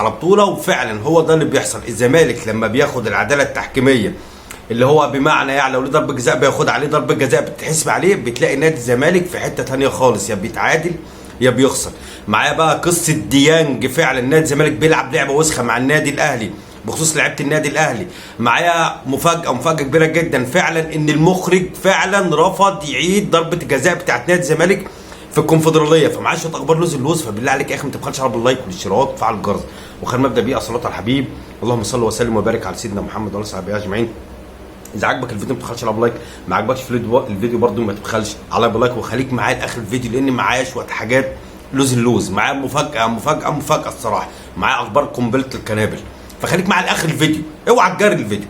على بطوله. وفعلا هو ده اللي بيحصل. الزمالك لما بياخد العدالة التحكيميه، اللي هو بمعنى يعني لو ليه ضربه جزاء بياخد عليه ضربه جزاء بتحسب عليه، بتلاقي نادي الزمالك في حتة تانية خالص، يا بيتعادل يا بيخسر. معايا بقى قصة ديانج، فعلا نادي الزمالك بيلعب لعبه وسخة مع النادي الاهلي بخصوص لعيبة النادي الاهلي. معايا مفاجاة كبيرة جدا، فعلا ان المخرج فعلا رفض يعيد ضربه الجزاء بتاعت نادي الزمالك في الكونفدراليه. فمعايا شوية اخبار لوز اللوز، فبالله عليك يا اخي ما تبخلش على بال like والاشتراك وتفعل الجرس. وخلينا نبدا بيه الصلاة على الحبيب، اللهم صل وسلم وبارك على سيدنا محمد وعلى اله وصحبه اجمعين. اذا عجبك الفيديو ما تبخلش على ب like، ما عجبكش الفيديو برده ما تبخلش على ب like، وخليك معايا لاخر الفيديو لان معايا شوية حاجات لوز اللوز، معايا مفاجاة مفاجاة مفاجاة الصراحة، معايا اخبار قنبلة القنابل، فخليك معايا لاخر الفيديو، اوعى تجري الفيديو.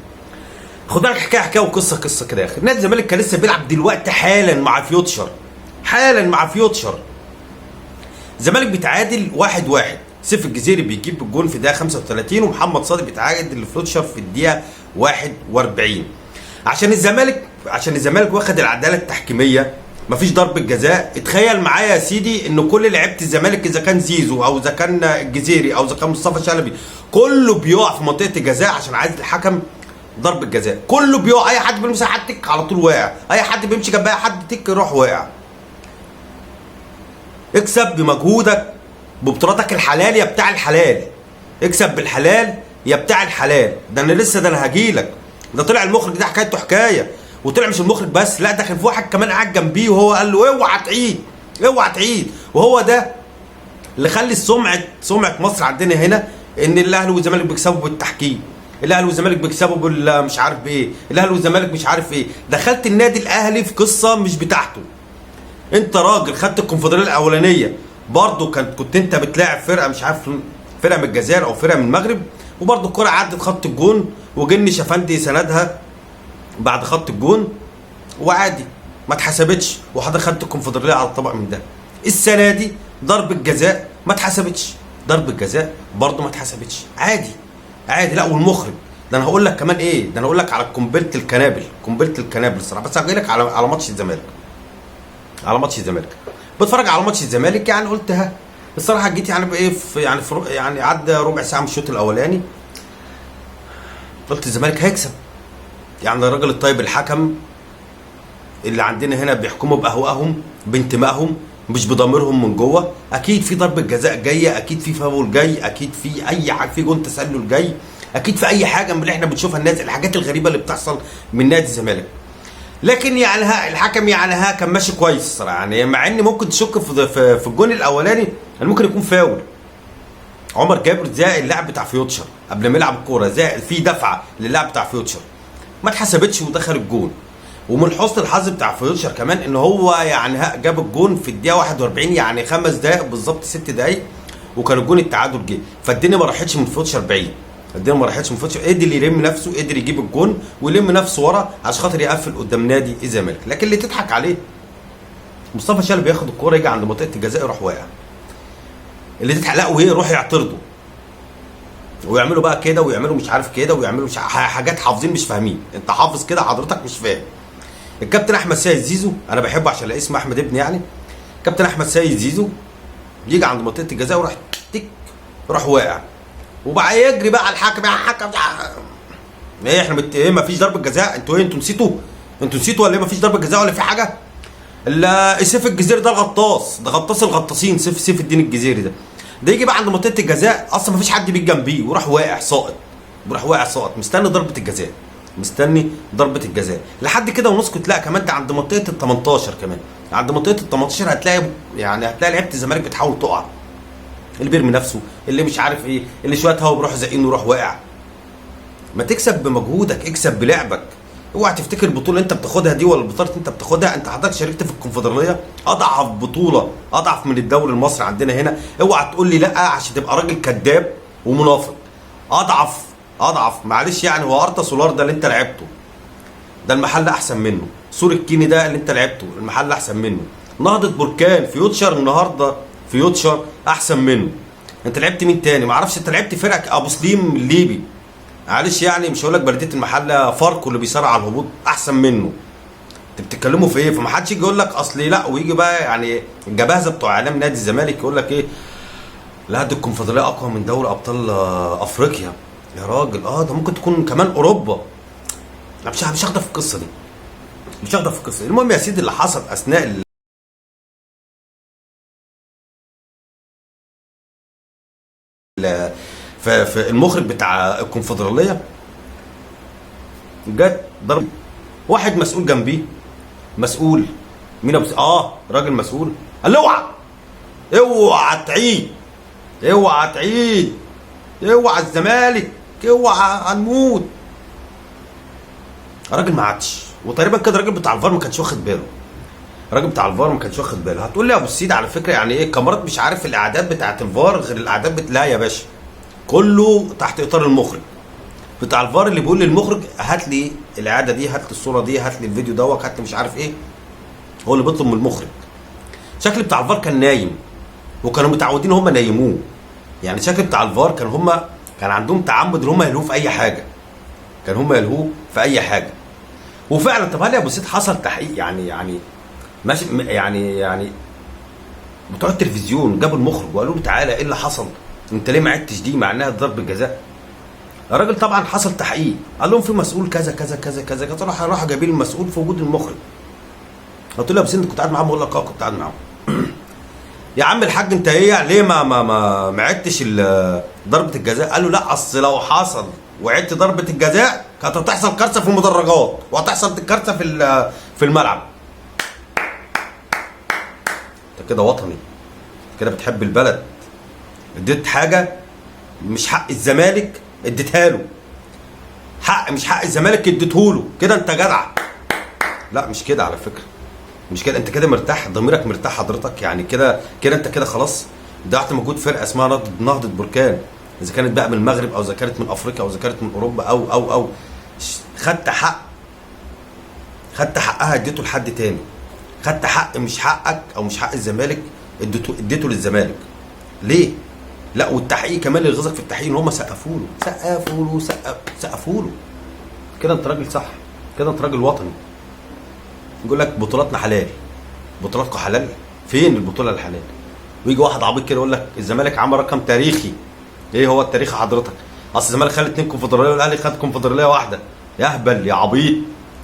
خد بالك، حكاية حكاية وقصة قصة كده يا اخي. نادي الزمالك كان لسه بيلعب دلوقتي حالا مع فيوتشر، حالا مع فيوتشر. الزمالك بيتعادل 1-1، سيف الجزيري بيجيب الجون في الدقيقة 35، ومحمد صادق بيتعادل لفيوتشر في الدقيقة 41. عشان الزمالك واخد العدالة التحكيميه، مفيش ضربه جزاء. اتخيل معايا يا سيدي ان كل لعيبة الزمالك اذا كان زيزو او اذا كان الجزيري او اذا كان مصطفى شلبي، كله بيقع في منطقة الجزاء عشان عايز الحكم ضربه جزاء. كله بيقع، اي حد بيلمس حد تك على طول واقع، اي حد بيمشي جنب اي حد تك يروح واقع. اكسب بمجهودك ببطولاتك الحلال يا بتاع الحلال، اكسب بالحلال يا بتاع الحلال. ده انا لسه، ده انا هجيلك. ده طلع المخرج ده حكايته حكاية، وطلع مش المخرج بس، لا ده كان في واحد كمان قاعد جنبيه وهو قال له اوعى تعيد اوعى تعيد. وهو ده اللي خلي سمعه مصر عندنا هنا ان الاهلي والزمالك بيكسبوا بالتحكيم، الاهلي والزمالك بيكسبوا بال مش عارف بايه، الاهلي والزمالك مش عارف ايه. دخلت النادي الاهلي في قصة مش بتاعته. انت راجل خدت الكونفدراليه الاولانية، برضه كنت انت بتلاعب فرقه مش عارف فرقه من الجزائر او فرقه من المغرب، وبرضه الكره عدت خط الجون وجني شفندي سندها بعد خط الجون وعادي ما اتحسبتش، وحضرتك خدت الكونفدراليه على الطبق من ده. السنة دي ضربه جزاء ما اتحسبتش، ضربه جزاء برضه ما اتحسبتش، عادي عادي. لا والمخرج ده انا هقول لك كمان ايه، ده انا هقول لك على قنبلة القنابل، قنبلة القنابل الصراحة. بس هجي لك على ماتش الزمالك، على ماتش الزمالك. بتفرج على ماتش الزمالك يعني قلت ها الصراحة جيت يعني بايه في يعني في يعني عدى ربع ساعة من الشوط الاولاني، قلت الزمالك هيكسب. يعني الراجل الطيب الحكم اللي عندنا هنا بيحكموا باهوائهم بانتمائهم مش بضميرهم من جوه، اكيد في ضربه جزاء جاية، اكيد في فاول جاي، اكيد في اي حاجة، في جون تسلل جاي، اكيد في اي حاجة من اللي احنا بنشوفها الناس، الحاجات الغريبة اللي بتحصل من نادي الزمالك. لكن يعني ها الحكم يعني ها كان ماشي كويس الصراحة، يعني مع ان ممكن تشك في الجون الاولاني ان ممكن يكون فاول. عمر جابر زي اللاعب بتاع فيوتشر قبل ما يلعب الكورة، زي في دفعه للاعب بتاع فيوتشر ما اتحسبتش ودخل الجون. ومن حسن الحظ بتاع فيوتشر كمان ان هو يعني ها جاب الجون في الدقيقة 41، يعني 5 دقائق بالظبط 6 دقائق، وكان الجون التعادل جه. فالدنيا ما راحتش من فيوتشر بعيد، الدنيا ما راحتش من فيوتشر، قدر يلم نفسه، قدر يجيب الجون ويلم نفسه ورا عشان خاطر يقفل قدام نادي الزمالك. لكن اللي تضحك عليه مصطفى شلبي بياخد الكورة يجي عند منطقة الجزاء يروح واقع. اللي تضحك لا وهي يروح يعترضوا ويعملوا بقى كده ويعملوا مش عارف كده ويعملوا مش حاجات حافظين مش فاهمين. انت حافظ كده حضرتك مش فاهم. الكابتن احمد سيد زيزو انا بحبه عشان اسمه احمد ابني، يعني كابتن احمد سيد زيزو يجي عند منطقة الجزاء وراح تك راح واقع، وبقى يجري بقى على الحكم، يا حكم ايه احنا ايه ما فيش ضربه جزاء؟ انتوا ايه انتوا نسيتوا؟ انتوا نسيتوا ولا ايه؟ ما فيش ضربه جزاء ولا في حاجة؟ لا سيف الجزيري ده الغطاس، ده غطاس الغطاسين، سيف الدين الجزيري ده يجي بقى عند منطقة الجزاء اصلا ما فيش حد بيجي جنبيه وراح واقع ساقط، وراح واقع ساقط مستني ضربه الجزاء، مستني ضربه الجزاء لحد كده ونسكت. لا كمان ده عند منطقة ال 18، كمان عند منطقة ال 18 هتلاقي يعني هتلاقي لعيبة الزمالك بتحاول تقع، اللي بيرمي نفسه، اللي مش عارف ايه، اللي شوية هوا بيروح زقينه ويروح واقع. ما تكسب بمجهودك، اكسب بلعبك. اوعى تفتكر البطولة اللي انت بتاخدها دي ولا البطولة اللي انت بتاخدها، انت حضرتك شاركت في الكونفدراليه، اضعف بطوله، اضعف من الدوري المصري عندنا هنا. اوعى تقول لي لا عشان تبقى راجل كذاب ومنافق. اضعف اضعف معلش يعني، هو ارتا سولار ده اللي انت لعبته ده المحل احسن منه، سور الكيني ده اللي انت لعبته المحل احسن منه، نهضة بركان فيوتشر النهارده فيوتشر احسن منه. انت لعبت مين تاني؟ ما اعرفش. انت لعبت فرق ابو سليم الليبي، معلش يعني مش هقول لك بلديه المحلة، فاركو اللي بيصارع على الهبوط احسن منه. انت بتتكلموا في ايه؟ فما حدش يجي يقول لك اصل لا، ويجي بقى يعني الجباهزه بتوع اعلام نادي الزمالك يقول لك ايه، لا دي الكونفدراليه اقوى من دوري ابطال افريقيا يا راجل. ده ممكن تكون كمان اوروبا. لا مش هاخدها في القصة دي، مش هاخدها في القصة دي. المهم يا سيدي اللي حصل اثناء في المخرج بتاع الكونفدراليه جت ضرب واحد مسؤول جنبيه، مسؤول مين ابو راجل مسؤول، قال له اوعى اوعى تعيد، اوعى تعيد، اوعى الزمالك، اوعى هنموت. الراجل ما عادش، وتقريبا كده الراجل بتاع الفار ما كانش واخد باله. الراجل بتاع الفار ما كانش واخد باله. هتقول لي يا ابو السيد على فكرة يعني ايه الكاميرات، مش عارف الاعداد بتاعت الفار غير الاعداد لا يا باشا، كله تحت اطار المخرج بتاع الفار اللي بيقول للمخرج هات لي الاعادة دي، هات لي الصورة دي، هات لي الفيديو دوت، هات لي مش عارف ايه. هو اللي بيطلب من المخرج. شكل بتاع الفار كان نايم، وكانوا متعودين هم نايموه. يعني شكل بتاع الفار كان هم كان عندهم تعمد ان هم يلهوه في اي حاجة، كان هم يلهوه في اي حاجة. وفعلا طب هل يا ابو سيد حصل تحقيق؟ يعني ماشي، يعني بتوع التلفزيون جابوا المخرج وقالوا له تعالى ايه اللي حصل؟ انت ليه ما عدتش دي مع انها ضربه جزاء؟ الراجل طبعا حصل تحقيق، قال لهم في مسؤول كذا كذا كذا كذا كذا. راح جايبين المسؤول في وجود المخرج. قلت له يا ابو سيد انت كنت قاعد معاهم؟ بقول لك اه كنت قاعد معاهم. يا عم الحاج انت ايه ليه ما ما ما ما عدتش ضربه الجزاء؟ قال له لا اصل لو حصل وعدت ضربه الجزاء كانت هتحصل كارثة في المدرجات وهتحصل كارثة في الملعب. انت كده وطني، كده بتحب البلد، اديت حاجة مش حق الزمالك اديتها له، حق مش حق الزمالك اديته له، كده انت جدع. لا مش كده على فكرة، مش كده، انت كده مرتاح، ضميرك مرتاح حضرتك، يعني كده كده انت كده خلاص ضيعت مجهود فرقه اسمها نهضة بركان، اذا كانت بقى من المغرب او اذا كانت من افريقيا او اذا كانت من اوروبا او او او خدت حق، خدت حقها اديته لحد تاني، خدت حق مش حقك او مش حق الزمالك اديته للزمالك ليه؟ لا والتحقيق كمان اللي غزك في التحقيق ان هم سقفوا له، سقفوا له، سقفوا له. كده انت راجل صح، كده انت راجل وطني. يقول لك بطولاتنا حلال، بطولاتكم حلال؟ فين البطولة الحلال؟ ويجي واحد عبيط كده يقول لك الزمالك عمل رقم تاريخي. ايه هو التاريخ حضرتك؟ اصل الزمالك خد 2 كونفدراليه والاهلي خد كونفدراليه واحدة. يا اهبل يا عبيط،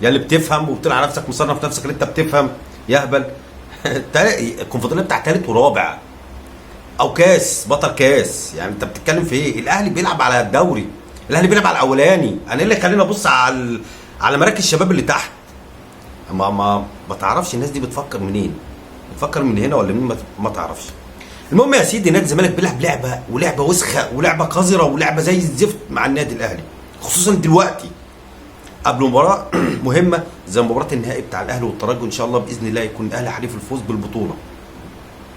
يا اللي بتفهم وبتطلع على نفسك مصنف نفسك اللي انت بتفهم يا اهبل. الكونفدراليه بتاع ثالث ورابع او كاس بطل كاس، يعني انت بتتكلم في ايه؟ الاهلي بيلعب على الدوري، الاهلي بيلعب على الاولاني. انا ايه اللي خليني ابص على مراكز الشباب اللي تحت؟ ما ما ما تعرفش الناس دي بتفكر منين، بتفكر من هنا ولا منين، ما تعرفش. المهم يا سيدي نادي الزمالك بيلعب لعبه، ولعبه وسخة، ولعبه قذرة، ولعبه زي الزفت مع النادي الاهلي، خصوصا دلوقتي قبل مباراة مهمة زي مباراة النهائي بتاع الاهلي والترجي، وان شاء الله باذن الله يكون الاهلي حليف الفوز بالبطولة.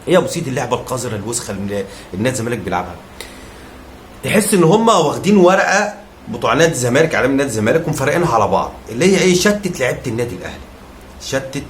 ايه يا ابو سيدي اللعبة القذرة الوسخة اللي النادي الزمالك بيلعبها؟ تحس ان هم واخدين ورقة بتوع نادي الزمالك، اعلام نادي الزمالك، ومفرقينها على بعض، اللي هي ايه؟ شتت لعيبة النادي الاهلي، شتت